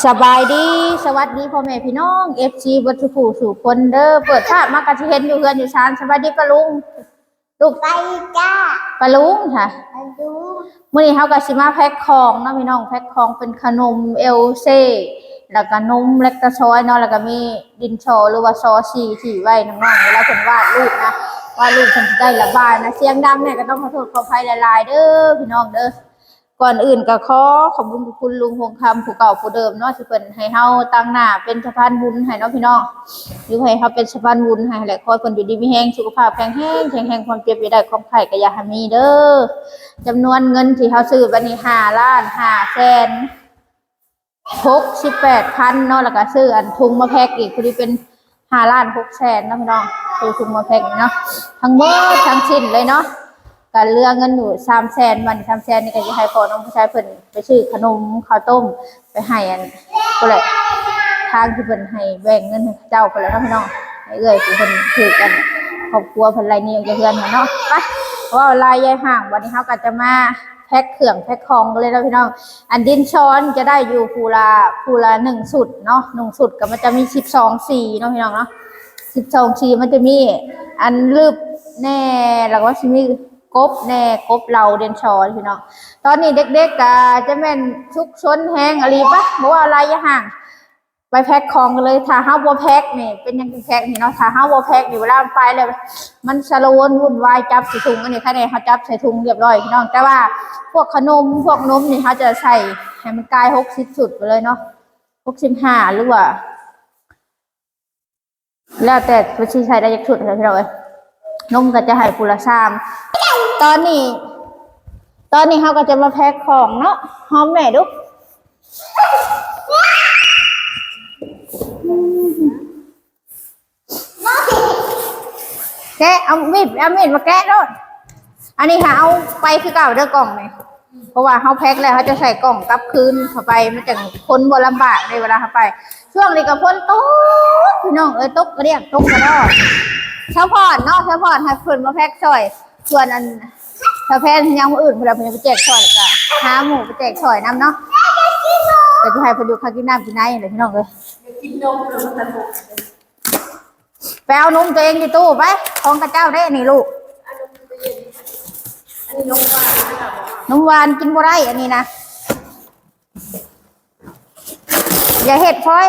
ສະບາຍດີ ສະຫວັດດີພໍ່ແມ່ພີ່ນ້ອງ ເອັຟຊີ ເບິດສູ່ຜູ້ສູ່ຄົນເດີ. ເປີດພາບມາກໍຊິເຫັນຢູ່ເຮືອນຢູ່ຊານ. ສະບາຍດີປ້າລຸງ ລູກ ໄປຈ້າ ປ້າລຸງຄ່ະ ໄປດູ. ມື້ນີ້ເຮົາກໍຊິມາແພັກຂອງເນາະພີ່ນ້ອງ, ແພັກຂອງເປັນຂະໜົມເອວເຊ ແລ້ວກໍນົມແລັກຕາຊອຍເນາະ, ແລ້ວກໍມີດິນສໍ ຫຼືວ່າຊໍຊີ ທີ່ໄວ້ນ້ອງໆ ເວລາເພິ່ນວາດຮູບນະ, ວາດຮູບເພິ່ນຊິໄດ້ລະບາຍນະ. ສຽງດັງແດ່ກໍຕ້ອງຂໍໂທດຂໍອະໄພຫຼາຍໆ ເດີພີ່ນ້ອງເດີ. ກ່ອນອື່ນກໍຂໍຂອບບຸນຂອບຄຸນລຸງຫົວຄຳຜູ້ເກົ່າຜູ້ເດີມເນາະ ທີ່ເພິ່ນໃຫ້ເຮົາຕາງໜ້າເປັນສະພານບຸນໃຫ້ເນາະພີ່ນ້ອງ, ຫຼືໃຫ້ເຮົາເປັນສະພານບຸນໃຫ້ແຫຼະ. ຂໍໃຫ້ເພິ່ນຢູ່ດີມີແຮງ ສຸຂະພາບແຂງແຮງ ແຂງແຮງ, ຄວາມເຈັບຢ່າໄດ້ ຄວາມໄຂ້ກໍຢ່າໃຫ້ມີເດີ. ຈຳນວນເງິນທີ່ເຮົາຊື້ບັດນີ້ ຫ້າລ້ານຫ້າແສນຫົກສິບແປດພັນເນາະ, ແລ້ວກໍຊື້ອັນທຸງມາແພັກອີກ ພໍດີເປັນ ຫ້າລ້ານຫົກແສນເນາະພີ່ນ້ອງ, ຊື້ທຸງມາແພັກນີ້ເນາະ. ທັງໝົດທັງສິ້ນເລີຍເນາະ ກໍເຫຼືອເງິນຢູ່ສາມແສນ. ບັດນີ້ສາມແສນນີ້ກໍຊິໃຫ້ພໍ່ນ້ອງຜູ້ຊາຍເພິ່ນໄປຊື້ຂະໜົມ ເຂົ້າຕົ້ມ ໄປໃຫ້ອັນ ພຸ້ນແຫຼະ ທາງທີ່ເພິ່ນໃຫ້ແບ່ງເງິນໃຫ້ເຂົາເຈົ້າພຸ້ນແຫຼະເນາະພີ່ນ້ອງ, ໃຫ້ເອື້ອຍຜູ້ເພິ່ນຖືກອັນ ຄອບຄົວເພິ່ນໄລ່ໜີອອກຈາກເຮືອນຫັ້ນເນາະ. ໄປ ເວົ້າຫຼາຍຢາຍຫ່າງ, ບັດນີ້ເຮົາກໍຈະມາ ແພັກເຄື່ອງແພັກຂອງກັນເລີຍເນາະພີ່ນ້ອງ. ອັນດິນສໍນີ້ຈະໄດ້ຢູ່ຜູ້ລະ ຜູ້ລະໜຶ່ງຊຸດເນາະ, ໜຶ່ງຊຸດກໍມັນຈະມີສິບສອງສີເນາະພີ່ນ້ອງເນາະ, ສິບສອງສີ. ມັນຈະມີອັນລຶບແດ່ ແລ້ວກໍຊິມີກົບແດ່ ກົບເຫຼົ່າດິນສໍພີ່ນ້ອງ. ຕອນນີ້ເດັກໆກໍຈະແມ່ນສຸກຊົນແຮງອີ່ຫຼີ. ໄປ ບໍ່ເວົ້າຫຼາຍຢາຍຫ່າງ ໄປແພັກຂອງກັນເລີຍ. ຖ້າເຮົາບໍ່ແພັກນີ້ ເປັນຫຍັງຈຶ່ງແພັກນີ້ເນາະ, ຖ້າເຮົາບໍ່ແພັກນີ້ ເວລາມັນໄປແລ້ວ ມັນສາລະວົນວຸ່ນວາຍ ຈັບໃສ່ຖົງ. ອັນນີ້ ຄັນນີ້ເຮົາຈັບໃສ່ຖົງຮຽບຮ້ອຍພີ່ນ້ອງ, ແຕ່ວ່າພວກຂະໜົມ ພວກນົມນີ້ ເຮົາຈະໃສ່ໃຫ້ມັນກາຍຫົກສິບຊຸດໄປເລີຍເນາະ, ຫົກສິບຫ້າ ຫຼືວ່າ ແລ້ວແຕ່ວ່າຊິໃສ່ໄດ້ຈັກຊຸດເນາະພີ່ນ້ອງເອີຍ. ນົມກໍຈະໃຫ້ຜູ້ລະສາມ. ຕອນນີ້ ຕອນນີ້ເຮົາກໍຈະມາແພັກຂອງເນາະ. ຫອມແມ່ດູ. ແກະ ເອົາມີດ ເອົາມີດມາແກະໂລດ. ອັນນີ້ຫາເອົາໄປຄືເກົ່າເດີ ກ່ອງນີ້, ເພາະວ່າເຮົາແພັກແລ້ວ ເຮົາຈະໃສ່ກ່ອງກັບຄືນເຂົ້າໄປ, ມັນຈັ່ງຂົນບໍ່ລຳບາກເດ້ເວລາເຮົາໄປ. ຊ່ວງນີ້ກໍຝົນຕົກພີ່ນ້ອງເອີຍ, ຕົກກະດຽກ ຕົກກະດອກ. ສາວພອນເນາະ ສາວພອນໃຫ້ເພິ່ນມາແພັກຊ່ອຍ. ສ່ວນອັນສາວແພນຍັງມື້ອື່ນພຸ້ນລະ ເພິ່ນຈະໄປແຈກຊ່ອຍ ກໍຫາໝູ່ໄປແຈກຊ່ອຍນຳເນາະ, ກໍຊິໃຫ້ເພິ່ນຢູ່ຄັກກິນນ້ຳກິນໃນແຫຼະພີ່ນ້ອງເອີຍ. ໄປເອົານົມຕົວເອງຢູ່ຕູ້ໄປ, ຂອງຂະເຈົ້າເດ້ນີ້ລູກ. ນົມຫວານກິນບໍ່ໄດ້ອັນນີ້ນະ, ຢ່າເຮັດພອຍ.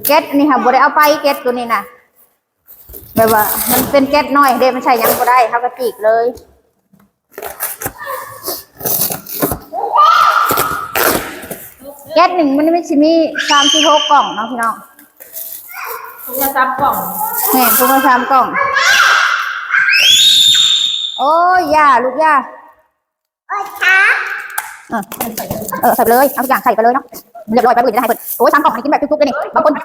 ເກັດນີ້ຫາບໍ່ໄດ້ເອົາໄປ, ເກັດຕົວນີ້ນະ ແບບວ່າມັນເປັນແກັດນ້ອຍເດ້, ມັນໃສ່ຫຍັງບໍ່ໄດ້, ເຮົາກໍຈີກເລີຍ. ແກັດໜຶ່ງມັນມີ ຊິມີສາມສິບຫົກກ່ອງເນາະພີ່ນ້ອງ. ຖົງລະສາມກ່ອງ. ແມ່ນ, ຖົງລະສາມກ່ອງ. ໂອ້ຍ ຢ່າລູກ ຢ່າ. ເອີ ເອີ ໃສ່ໄປເລີຍ, ເອົາທຸກຢ່າງໃສ່ໄປເລີຍເນາະ, ຮຽບຮ້ອຍໄປ. ບໍ່ອື່ນຈະໄດ້ໃຫ້ເພິ່ນ. ໂອ້ຍ ສາມກ່ອງນີ້ກິນແບບຈຸກໆເດ້ນີ້ ບາງຄົນ. ອື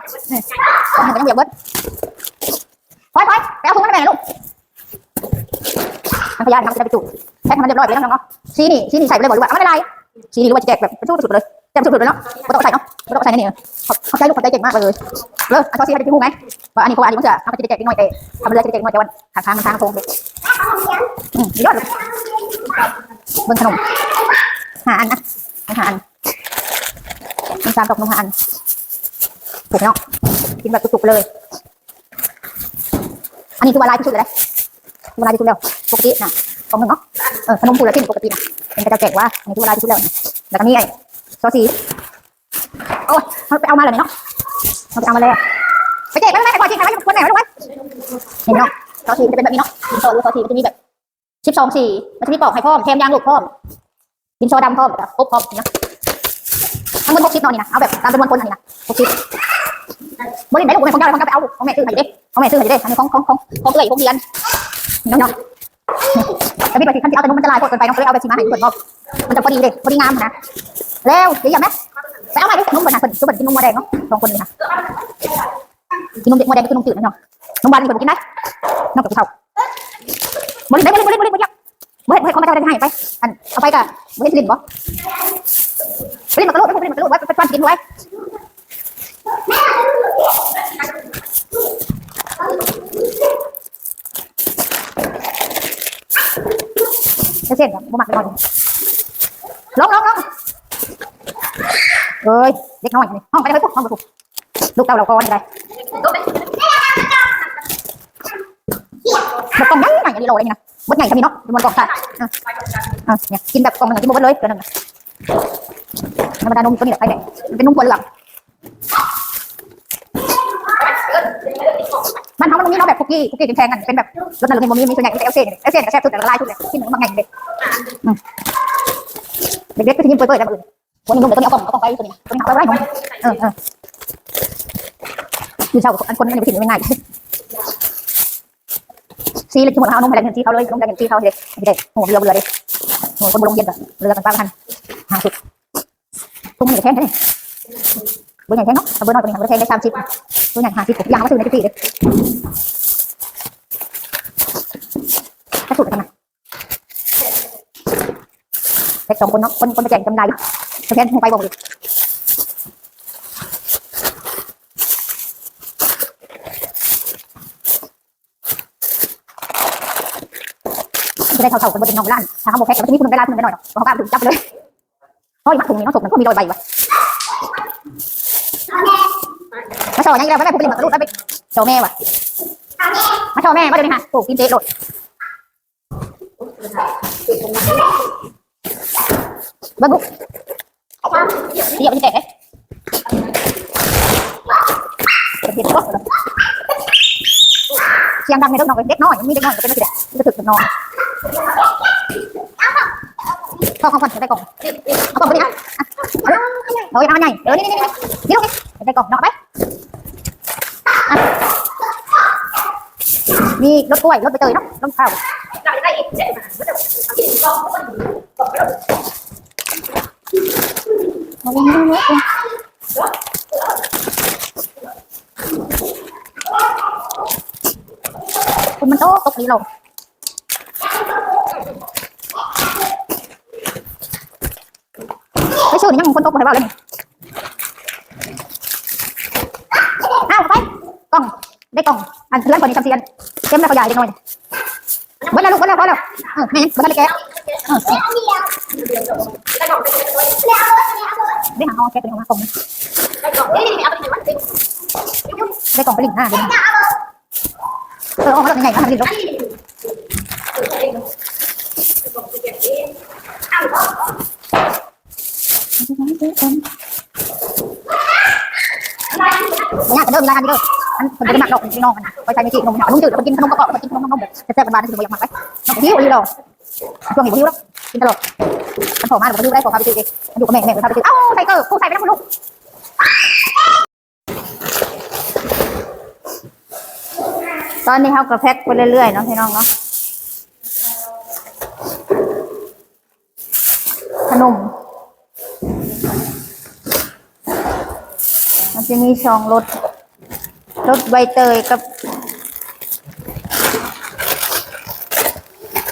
ມ ມັນກໍຍັງບໍ່ຢາກເບິດ. ພອຍ ພອຍ ໄປເອົາຖົງມາໃຫ້ແມ່ລູກ. ຖັງຂະຫຍະນີ້ ເຮົາຈະໄດ້ໄປຈຸ ແພັກໃຫ້ມັນຮຽບຮ້ອຍໄປເລີຍເນາະ. ສີນີ້ ສີນີ້ໃສ່ໄປເລີຍບໍ່ ຫຼືວ່າເອົາມາຫຼາຍໆ? ສີນີ້ ຫຼືວ່າຊິແຈກແບບເປັນຊຸດໆໄປເລີຍ? ແຈກເປັນຊຸດໆໄປເລີຍເນາະ, ບໍ່ຕ້ອງເອົາໃສ່ເນາະ, ບໍ່ຕ້ອງເອົາໃສ່ໃນນີ້. ຂອບ ຂອບໃຈລູກ ຂອບໃຈເກັ່ງມາກເລີຍ. ເອີ ອັນຊໍຊີໃຫ້ໄປເຮັດຮູ້ໄໝ ວ່າອັນນີ້ ເພາະວ່າອັນນີ້ມັນເຊື່ອ ເຮົາກໍຊິໄດ້ແຈກເດັກນ້ອຍ ແຕ່ເຮົາບໍ່ໄດ້ແຈກເດັກນ້ອຍ ແຕ່ວ່າທາງທາງ ທາງໂຮງເດ້. ອືມ ຍອດ ເບິ່ງຂະໜົມ ຫ້າອັນນະ ຫ້າອັນ. ມີສາມດອກນົມ ຫ້າອັນ. ໂອ້ ພີ່ນ້ອງ ກິນແບບຈຸກໆໄປເລີຍ. ອັນນີ້ຖືວ່າຫຼາຍທີ່ສຸດແລ້ວເດ້, ຖືວ່າຫຼາຍທີ່ສຸດແລ້ວ. ປົກກະຕິນະ ກ່ອງໜຶ່ງເນາະ, ເອີ ຂະໜົມຜູ້ລະຊິ້ນປົກກະຕິນະ ເປັນຂະເຈົ້າແຈກວ່າ ອັນນີ້ຖືວ່າຫຼາຍທີ່ສຸດແລ້ວ. ແລ້ວກໍມີໄອ້ ຊໍຊີ. ໂອ້ຍ ເຮົາໄປເອົາມາແລ້ວນີ້ເນາະ, ເຮົາໄປເອົາມາແລ້ວ. ໄປແຈກໄວ້ ໄປ ໄປ ໄປ ໄປ ໄປ ໄປ ນີ້ເນາະ. ຊໍຊີມັນຈະເປັນແບບນີ້ເນາະ, ຊໍຊີມັນຈະມີແບບ ສິບສອງສີ ມັນຈະມີປອກໃຫ້ພ້ອມ ແຖມຢາງລົບພ້ອມ ດິນສໍດຳພ້ອມ ແລ້ວກໍກົບພ້ອມນະ. ທັງໝົດຫົກສິບເນາະນີ້ນະ, ເອົາແບບຕາມຈຳນວນຄົນອັນນີ້ນະ ຫົກສິບ. ບໍ່ຫຼິ້ນໄດ້ລູກ ບໍ່ແມ່ນຂອງເຈົ້າເດ້, ຂອງເຈົ້າໄປເອົາ ຂອງແມ່ຊື້ໃຫ້ຢູ່ເດ້, ຂອງແມ່ຊື້ໃຫ້ຢູ່ເດ້. ອັນນີ້ຂອງ ຂອງ ຂອງ ຂອງເອື້ອຍ ຂອງຮຽນເນາະ. ແຕ່ມີແບບທີ່ຄັນຊິເອົາແຕ່ນົມມັນຈະຫຼາຍໂພດເກີນໄປເນາະ, ກໍເລີຍເອົາແບບສີມາໃຫ້ເພິ່ນເນາະ, ມັນຈະພໍດີເດ້ ພໍດີງາມນະ. ແລ້ວ ດຽວຢາກໄໝ ໄປເອົາມາເດ້ ນົມເພິ່ນນະ, ເພິ່ນ ເພິ່ນກິນນົມງົວແດງເນາະ ສອງຄົນນີ້ນະ. ກິນນົມເດັກງົວແດງກັບນົມຈືດພີ່ນ້ອງ, ນົມຫວານນີ້ເພິ່ນບໍ່ກິນໄດ໋, ນ້ອງກໍກິນເຂົ້າ. ບໍ່ຫຼິ້ນໄດ້ ບໍ່ຫຼິ້ນ ບໍ່ຫຼິ້ນ ບໍ່ຫຼິ້ນ ບໍ່ຫຼິ້ນ ບໍ່ຢາກ ບໍ່ເຮັດ ບໍ່ເຮັດ ຂອງຂະເຈົ້າໄດ້ໃຫ້ໄປ. ອັນ ເອົາໄປກໍບໍ່ເຫັນຊິຫຼິ້ນບໍ່? ໄປຫຼິ້ນໝາກກະໂລດ ໄປ ໄປຫຼິ້ນໝາກກະໂລດ ໄວ້ ໄປ ໄປ ໄປ ໄປ ໄປ ໄປ ເສັ້ນ ບໍ່ມັກ ລອງ ລອງ ລອງ. ເອີຍ ເດັກນ້ອຍນີ້ ຮ້ອງໄປເລີຍ ເຮີ້ຍ ຮ້ອງໄປພຸ້ນ ລູກເຕົ້າເຫຼົ່າກໍນີ້ໄດ້ ບັກກ່ອງໃຫຍ່ໆ ອັນນີ້ຫຼໍ່ນີ້ນະ ບົດໃຫຍ່ຊ່ຳນີ້ເນາະ ມັນກ່ອງຊາດ ເອີ ເອີ ນີ້ ກິນແບບກ່ອງໜຶ່ງກິນບໍ່ເບິດເລີຍ ເທື່ອໜຶ່ງນະ ທຳມະດານົມຕົວນີ້ແຫຼະ ໄປແຫຼະ ມັນເປັນນົມຖົ່ວເຫຼືອງ ບ້ານເຮົາມັນບໍ່ມີເນາະ ແບບຄຸກກີ້ ຄຸກກີ້ແຂງໆ ອັນເປັນແບບລົດນັ້ນລົດນີ້ບໍ່ມີ ມີສ່ວນໃຫຍ່ມີແຕ່ແອວເຊນີ້ແຫຼະ ແອວເຊນີ້ກໍແຊບສຸດ ລະລາຍສຸດແຫຼະ ກິນບັກໃຫຍ່ເດ ອືມ ເດັກໆກໍຊິຍິ້ມເປີຍໆ ແລ້ວມື້ອື່ນ ຫົວໜຸ່ມໆ ຕົວນີ້ເອົາກ່ອງ ເອົາກ່ອງໄປຕົວນີ້ນະ ຕົວນີ້ເອົາໄວ້ໄວ້ໜຸ່ມ ເອີ ເອີ ມື້ເຊົ້າ ອັນຄົນມັນຍັງບໍ່ກິນງ່າຍ ຊີ້ເລີຍ ສົມມຸດເຮົາເອົານົມໃຫ້ແລ້ວ ເງິນຊີ້ເຂົາເລີຍ ນົມແລ້ວເງິນຊີ້ເຂົາເດ ຊິໄດ້ ໂຫ ເຫຼືອເບື່ອເດ ໂຫ ຄົນບໍ່ລົງຮຽນກໍເຫຼືອກັນປະມານຫ້າສິບ ຖົງນີ້ກໍແພງແທ້ນີ້ ບໍ່ໃຫຍ່ແພງເນາະ ຖ້າເບີນ້ອຍກວ່ານີ້ກໍບໍ່ໄດ້ແພງເດ້ ສາມສິບ ຕົວໃຫຍ່ຫ້າສິບ ຢ່າງເຮົາມາຊື້ໃນຕະກີ້ເດ້ ຈັກສູດເທົ່ານັ້ນ ແພັກສອງຄົນເນາະ ຄົນ ຄົນໄປແຈກກຳໄລ ສະແກນຫົວໄປບໍ່ ຈະໄດ້ເຖົ້າໆ ກັນເບິດເປັນນ້ອງຫຼານ ຖ້າເຮົາບໍ່ແພັກກໍບໍ່ມີຜູ້ໜຶ່ງໄດ້ຫຼາຍ ຜູ້ໜຶ່ງໄດ້ໜ້ອຍດອກ ເພາະເຮົາກ້າໄປຖືກຈັບເລີຍ ໂອ້ຍ ໝາກຖົງນີ້ເນາະ ສົກມັນຄືມີຮ້ອຍໃບວະ ມາຊໍຫຍັງອີກແລ້ວ ແມ່ຜູ້ຜະລິດມັນກໍຫຼຸດໄປ ຊໍແມ່ວະ ມາຊໍແມ່ບໍ່ ດຽວນີ້ຫາ ໂອ້ ກິນເຕະໂລດ ເບິ່ງລູກ ດຽວມັນຊິແຕກເດ້ ສຽງດັງໃນເດັກນ້ອຍ ເດັກນ້ອຍ ມັນມີເດັກນ້ອຍກໍເປັນຈັ່ງຊີ້ແຫຼະ ມັນກະຖືກເດັກນ້ອຍ ເອົາຂອງຂວັນໃສ່ກ່ອງ ເອົາກ່ອງໄປນີ້ ເອົາ ເອົາ ເອົາອັນໃຫຍ່ ເອີ ນີ້ໆໆ ນີ້ລູກນີ້ ໃສ່ກ່ອງເນາະ ເອົາໄປ ມີລົດກ້ວຍ ລົດໃບເຕີຍເນາະ ລົດເຂົ້າ ຝົນມັນຕົກ ຕົກອີ່ຫຼີ. ໄປຊື້ນີ້ຍັງຝົນຕົກບໍ່ໃຫ້ເວົ້າເລີຍນີ້ ເອົາໄປ ກ່ອງ ໄດ້ກ່ອງ ອັນເຮືອນຂ້ອຍນີ້ຊ່ຳຊິອັນເຕັມແລ້ວ ເຂົາຢາກເດັກນ້ອຍ ເບິດແລ້ວລູກ ເບິດແລ້ວ ພໍແລ້ວ ເອີ ແມ່ຍັງບໍ່ທັນໄດ້ແກະ ເອີ ໄດ້ຫາເອົາແກະຕົວນີ້ອອກມາກ່ອງໜຶ່ງ ໄດ້ກ່ອງໄປຫຼິ້ນນະ ເອີ ອອກມາໂລດ ໃຫຍ່ໆ ມາຫຼິ້ນໂລດ ຍາກເດີ ເວລານັ້ນເດີ ອັນເພິ່ນບໍ່ໄດ້ມັກດອກພີ່ນ້ອງ ອັນຂ້ອຍໃສ່ມີກີ້ນົມ ນົມຈືດ ເພິ່ນກິນຂະໜົມກະເປາະ ເພິ່ນກິນຂະໜົມນົມແບບແຊບໆ ຫວານໆ ເພິ່ນບໍ່ຢາກມັກໄດ໋ ນ້ອງບໍ່ຫິວດອກ ຊ່ວງນີ້ບໍ່ຫິວດອກ ກິນຕະຫຼອດ ຄັນພໍ່ມາບໍ່ຫິວໄດ້ ພໍ່ພາໄປຊື້ເອງ ຢູ່ກັບແມ່ ແມ່ພາໄປຊື້ ເອົ້າ ໃສ່ເກີບ ຜູ້ໃສ່ໄປນຳລູກ ຕອນນີ້ເຮົາກໍແພັກໄປເລື້ອຍໆ ເນາະ ພີ່ນ້ອງເນາະ ຂະໜົມ ມັນຈະມີສອງລົດ ລົດໃບເຕີຍກັບ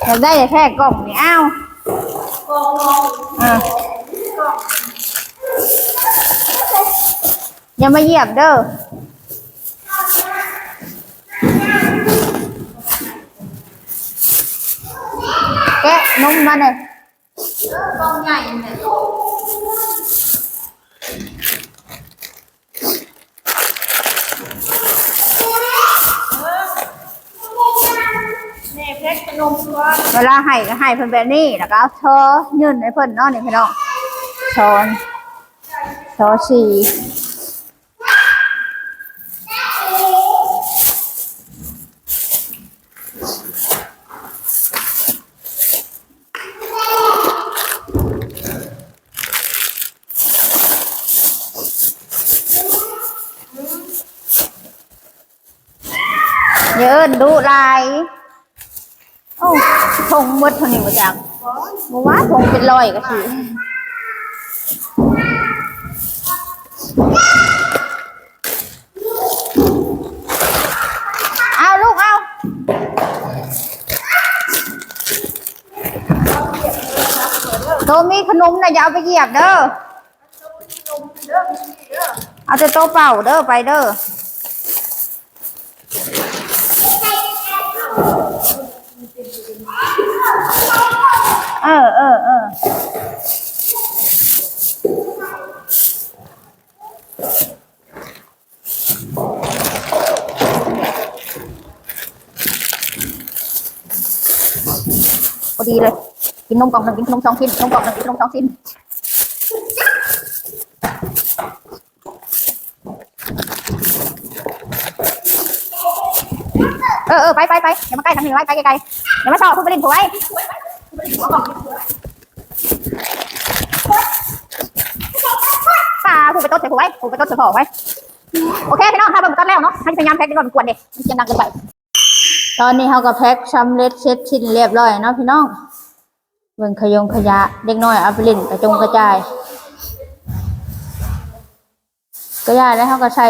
ຢາກໄດ້ແທ້ກ່ອງນີ້ ອ້າວ ເອີ ຢ່າມາຢຽບເດີ ແກະນົມມາແດ່ ກ່ອງໃຫຍ່ແທ້ ແມ່ແພັກຂະໜົມກ່ອນ ເວລາໃຫ້ກໍໃຫ້ເພິ່ນແບບນີ້ ແລ້ວກໍເອົາທໍ່ຍື່ນໃຫ້ເພິ່ນເນາະ ນີ້ພີ່ນ້ອງ ຊ້ອນ ຊໍສີ່ ຢ່າເອີ້ນດຸຫຼາຍ ໂອ້ ຖົງໝົດເທົ່ານີ້ບໍ່ຈັກ ບໍ່ວ່າຖົງເປັນຮ້ອຍກໍຄື ເອົາລູກເອົາ ໂຕມີຂະໜົມນະ ຢ່າເອົາໄປຢຽບເດີ. ເອົາແຕ່ໂຕເປົ່າເດີ ໄປເດີ ເອີ ເອີ ເອີ. ພໍດີເລີຍ ກິນນົມກ່ອງໜຶ່ງ ກິນຂະໜົມສອງຊິ້ນ ນົມກ່ອງໜຶ່ງ ກິນຂະໜົມສອງຊິ້ນ. ເອີໆ ໄປໆໆ ຢ່າມາໃກ້ທາງນີ້ໄວ້ ໄປໄກໆ ຢ່າມາຊອກຜູ້ໄປຫຼິ້ນຜູ້ໄວ້ ປ້າ ຜູ້ໄປຕົດໃສ່ຜູ້ໄວ້ ຜູ້ໄປຕົດໃສ່ພໍ່ໄວ້. ໂອເຄພີ່ນ້ອງ ຖ້າເບິ່ງຕອນແລ້ວເນາະ ເຮົາຈະພະຍາຍາມແພັກເດັກນ້ອຍບໍ່ກວນເດ້ ມັນສຽງດັງເກີນໄປ. ຕອນນີ້ເຮົາກໍແພັກສຳເລັດເສັດສິ້ນຮຽບຮ້ອຍເນາະພີ່ນ້ອງ ເບິ່ງຂະຍົງຂະຫຍະ ເດັກນ້ອຍເອົາໄປຫຼິ້ນກະຈົງກະຈາຍ. ກໍຢ່າແລ້ວ ເຮົາກໍໃສ່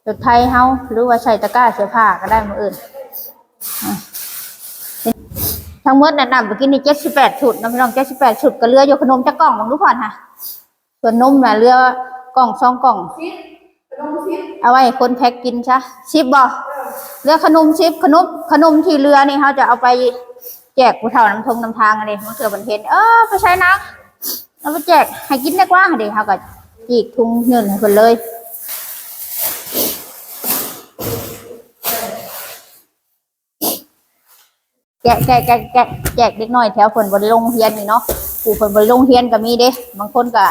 ລົດໄຖເຮົາ ຫຼືວ່າໃສ່ຕະກ້າເສື້ອຜ້າກໍໄດ້ມື້ອື່ນ. ອາ ທັງໝົດນັ້ນນັບມື້ກີ້ນີ້ເຈັດສິບແປດຊຸດເນາະພີ່ນ້ອງ ເຈັດສິບແປດຊຸດ ກໍເຫຼືອຢູ່ຂະໜົມຈັກກ່ອງເບິ່ງດູພອນຫາ ສ່ວນນົມນະເຫຼືອກ່ອງສອງກ່ອງ ເອົາໄວ້ໃຫ້ຄົນແພັກກິນຊະ ສິບບໍ່? ເຫຼືອຂະໜົມສິບ ຂະໜົມ ຂະໜົມທີ່ເຫຼືອນີ້ເຮົາຈະເອົາໄປແຈກຜູ້ເຖົ້ານຳທົ່ງນຳທາງເດ້ ບາງເທື່ອເພິ່ນເຫັນ ເອີ ໄປໃສ່ນາງ ເອົາໄປແຈກໃຫ້ກິນແດ່ກວ່າເດ້ ເຮົາກໍຈີກທຸງຍື່ນໃຫ້ເພິ່ນເລີຍ ແຈກ ແຈກ ແຈກ ແຈກ ແຈກເດັກນ້ອຍແຖວເພິ່ນບໍ່ໄດ້ລົງຮຽນນີ້ເນາະ ຜູ້ເພິ່ນບໍ່ໄດ້ລົງຮຽນກໍມີເດ້ ບາງຄົນກໍ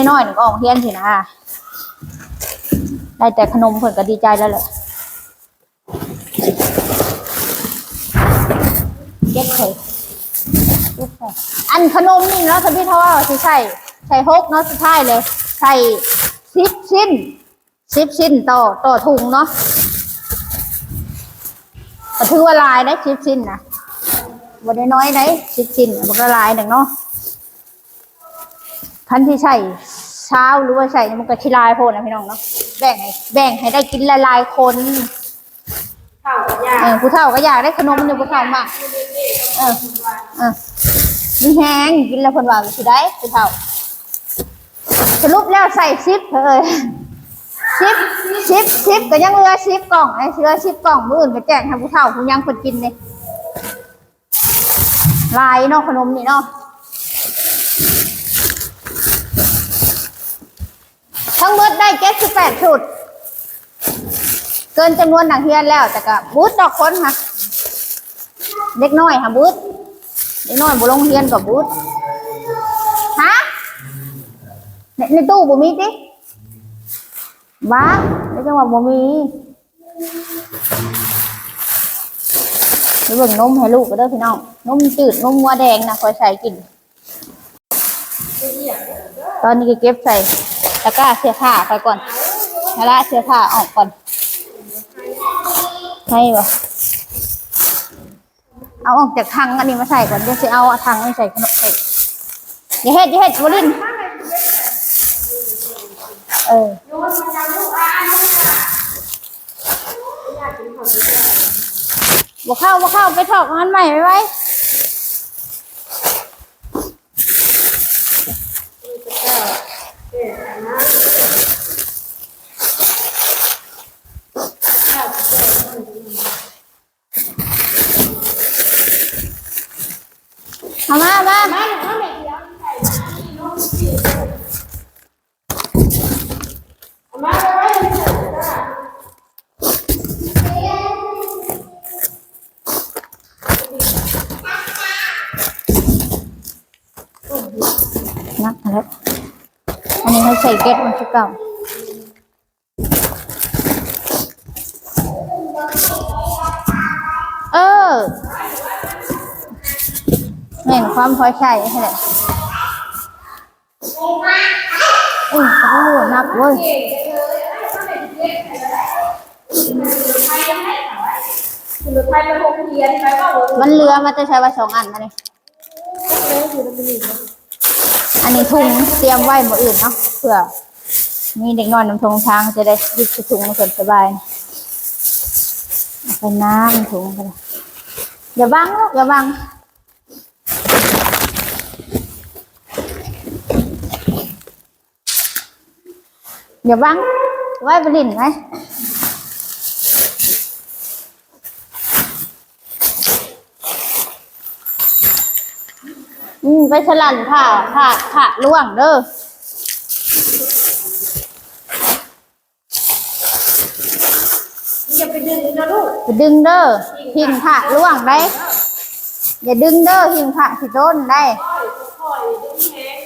ນ້ອຍໆ ກໍອອກຮຽນຊີ້ນະ ໄດ້ແຕ່ຂະໜົມເພິ່ນກໍດີໃຈແລ້ວແຫຼະ. ເກັບໃສ່ ເກັບໃສ່ ອັນຂະໜົມນີ້ເນາະ ທຳອິດເຮົາວ່າຊິໃສ່ ໃສ່ຫົກເນາະ ສຸດທ້າຍເລີຍໃສ່ສິບຊິ້ນ ສິບຊິ້ນຕໍ່ ຕໍ່ຖົງເນາະ ກໍຖືວ່າຫຼາຍເດ້ ສິບຊິ້ນນະ ບໍ່ໄດ້ນ້ອຍເດ້ ສິບຊິ້ນມັນກໍຫຼາຍໜຶ່ງເນາະ. ຄັນຊິໃສ່ຊາວ ຫຼືວ່າໃສ່ ມັນກໍຊິຫຼາຍໂພດນະພີ່ນ້ອງເນາະ ແບ່ງໃຫ້ ແບ່ງໃຫ້ໄດ້ກິນຫຼາຍໆຄົນ. ເຖົ້າກໍຢາກ ເອີ ຜູ້ເຖົ້າກໍຢາກໄດ້ຂະໜົມຢູ່ ຜູ້ເຖົ້າມັກ ເອີ ເອີ ມີແຮງກິນແລ້ວ ເພິ່ນວ່າຊິໄດ້ຜູ້ເຖົ້າ. ສະຫຼຸບແລ້ວໃສ່ສິບ ເອີຍ ສິບ ສິບ ສິບ ກໍຍັງເຫຼືອສິບກ່ອງ ເຫຼືອສິບກ່ອງ ມື້ອື່ນກໍແຈກໃຫ້ຜູ້ເຖົ້າຜູ້ຍັງເພິ່ນກິນເດ້. ຫຼາຍເນາະ ຂະໜົມນີ້ເນາະ ທັງໝົດໄດ້ເຈັດສິບແປດຊຸດ ເກີນຈຳນວນນັກຮຽນແລ້ວ ແຕ່ກໍບຶດດອກຄົນຫະ ເດັກນ້ອຍຫະບຶດ ເດັກນ້ອຍບໍ່ລົງຮຽນກໍບຶດ. ຫະ ໃນ ໃນຕູ້ບໍ່ມີຕິ? ຫວາ ແລ້ວຈັ່ງວ່າບໍ່ມີ. ໄປເບິ່ງນົມໃຫ້ລູກກໍເດີພີ່ນ້ອງ ນົມຈືດ ນົມງົວແດງນະ ຂ້ອຍໃສ່ກິນ. ຕອນນີ້ກໍເກັບໃສ່ຕະກ້າເສື້ອຜ້າຂ້ອຍກ່ອນ ລະລະເສື້ອຜ້າອອກກ່ອນ ໃຫ້ບໍ່? ເອົາອອກຈາກຖັງອັນນີ້ມາໃສ່ກ່ອນ ດຽວຊິເອົາຖັງນີ້ໃສ່ຂະໜົມໃສ່ ຢ່າເຮັດ ຢ່າເຮັດ ບໍ່ຫຼິ້ນ ເອີ ບໍ່ເຂົ້າ ບໍ່ເຂົ້າ ໄປຖອກອັນໃໝ່ໄວໆ. ເອົາມາ ມາ ມາ ໜັກແລ້ວ ອັນນີ້ໃຫ້ໃສ່ເກັບມັນຄືເກົ່າ. ເອີ ແມ່ນຄວາມພໍໃຊ້ຫັ້ນແຫຼະ. ໂອ້ ໜັກເວີຍ ມັນເຫຼືອມາແຕ່ໃສວະ ສອງອັນມານີ້. ອັນນີ້ຖົງຕຽມໄວ້ມື້ອື່ນເນາະ ເພື່ອມີເດັກນ້ອຍນຳທົ່ງທາງ ຈະໄດ້ຫຍິບໃສ່ຖົງໃຫ້ເພິ່ນສະບາຍ. ເອົາໄປນ້ຳຖົງ ຢ່າບັງລູກ ຢ່າບັງ ຢ່າບັງ ໄວ້ໄປຫຼິ້ນໄວ້. ອືມ ໄປສະຫຼັ່ນຜ້າ ຜ້າ ຜ້າລ່ວງເດີ. ໄປດຶງເດີລູກ ໄປດຶງເດີ ຫິ້ງພະລ່ວງໄດ໋ ຢ່າດຶງເດີ ຫິ້ງພະຊິໂດນໄດ໋ ຄ່ອຍໆດຶງແຮງ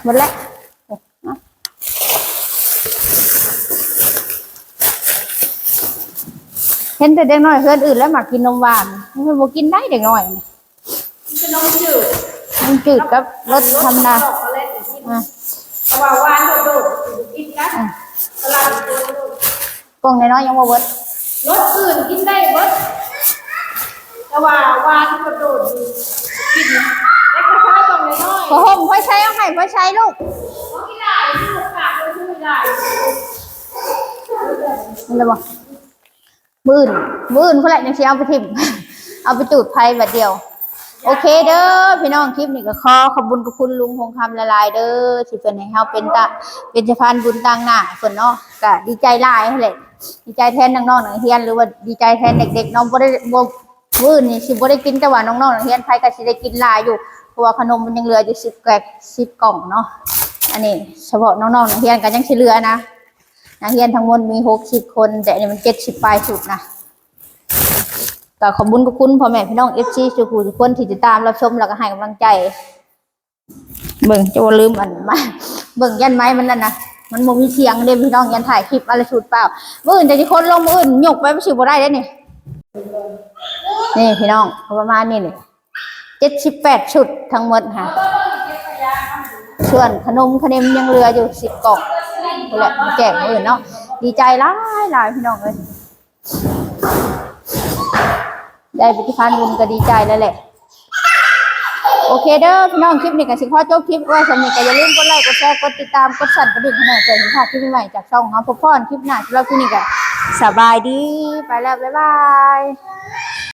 ໝົດແລ້ວ. ເຫັນແຕ່ເດັກນ້ອຍເຮືອນອື່ນແລ້ວມັກກິນນົມຫວານ ມັນບໍ່ກິນໄດ໋ເດັກນ້ອຍນີ້ ກິນແຕ່ນົມຈືດ ນົມຈືດກັບລົດທຳມະດາ ອາ ແຕ່ວ່າຫວານໂດດໆ ກິນນະ ອາ ຕະຫຼາດໂດດ ກ່ອງນ້ອຍໆຍັງບໍ່ເບິດ ລົດອື່ນກິນໄດ້ເບິດ ແຕ່ວ່າຫວານໂດດໆ ກິນ ແລ້ວກໍໃຊ້ກ່ອງນ້ອຍໆ ຜ້າຫົ່ມຂ້ອຍໃຊ້ ເອົາໃຫ້ຂ້ອຍໃຊ້ລູກ ເອົາກິນຫຼາຍລູກ ຂາດເລີຍຊື້ຫຼາຍ ເຫັນແລ້ວບໍ່? ມື້ອື່ນ ມື້ອື່ນພຸ້ນແຫຼະ ຈັ່ງຊິເອົາໄປຖິ້ມ ເອົາໄປຈູດໄຟບາດດຽວ. ໂອເຄເດີພີ່ນ້ອງ ຄລິບນີ້ກໍຂໍຂອບບຸນຂອບຄຸນລຸງຄົງຄຳຫຼາຍໆເດີ ທີ່ເພິ່ນໃຫ້ເຮົາເປັນຕາ ເປັນສະພານບຸນຕາງໜ້າໃຫ້ເພິ່ນເນາະ ກໍດີໃຈຫຼາຍຫັ້ນແຫຼະ ດີໃຈແທນນ້ອງໆນັກຮຽນ ຫຼືວ່າດີໃຈແທນເດັກໆເນາະ ບໍ່ໄດ້ ບໍ່ ມື້ອື່ນນີ້ຊິບໍ່ໄດ້ກິນ ແຕ່ວ່ານ້ອງໆນັກຮຽນໃຜກໍຊິໄດ້ກິນຫຼາຍຢູ່ ເພາະວ່າຂະໜົມມັນຍັງເຫຼືອຢູ່ສິບແກັກ ສິບກ່ອງເນາະ ອັນນີ້ສະເພາະນ້ອງໆນັກຮຽນກໍຍັງຊິເຫຼືອນະ ນັກຮຽນທັງໝົດມີຫົກສິບຄົນ ແຕ່ອັນນີ້ມັນເຈັດສິບປາຍຊຸດນະ ກໍຂອບບຸນຂອບຄຸນພໍ່ແມ່ພີ່ນ້ອງ ເອັຟຊີ ສູ່ຜູ້ທຸກຄົນທີ່ຕິດຕາມຮັບຊົມ ແລ້ວກໍໃຫ້ກຳລັງໃຈ ເບິ່ງ ຈະບໍ່ລືມອັນ ມາ ເບິ່ງ ຢ້ານໄມມັນນັ້ນນະ ມັນບໍ່ມີສຽງເດ້ພີ່ນ້ອງ ຢ້ານຖ່າຍຄລິບມາແລ້ວສູດເປົ່າ ມື້ອື່ນຈະຊິຄົນລົງ ມື້ອື່ນຍົກໄປມັນຊິບໍ່ໄດ້ເດ້ນີ້ ນີ້ພີ່ນ້ອງ ກໍປະມານນີ້ແຫຼະ ເຈັດສິບແປດຊຸດທັງໝົດຫັ້ນ ສ່ວນຂະໜົມຂະເໜັມຍັງເຫຼືອຢູ່ສິບກ່ອງ ພຸ້ນແຫຼະ ແຈກມື້ອື່ນເນາະ ດີໃຈຫຼາຍໆ ພີ່ນ້ອງເອີຍ ໄດ້ໄປທີ່ພານບຸນກໍດີໃຈແລ້ວແຫຼະ ໂອເຄເດີພີ່ນ້ອງ ຄລິບນີ້ກໍຊິຂໍຈົບຄລິບໄວ້ສ່ຳນີ້ ກໍຢ່າລືມກົດໄລ ກົດແຊ ກົດຕິດຕາມ ກົດສັ່ນກະດິ່ງໃຫ້ແນ່ ເພື່ອຊິພາດຄລິບໃໝ່ໆຈາກຊ່ອງເຮົາ ພົບພໍ້ນຄລິບໜ້າ ສຳລັບຄລິບນີ້ກໍສະບາຍດີ ໄປແລ້ວ ບາຍບາຍ.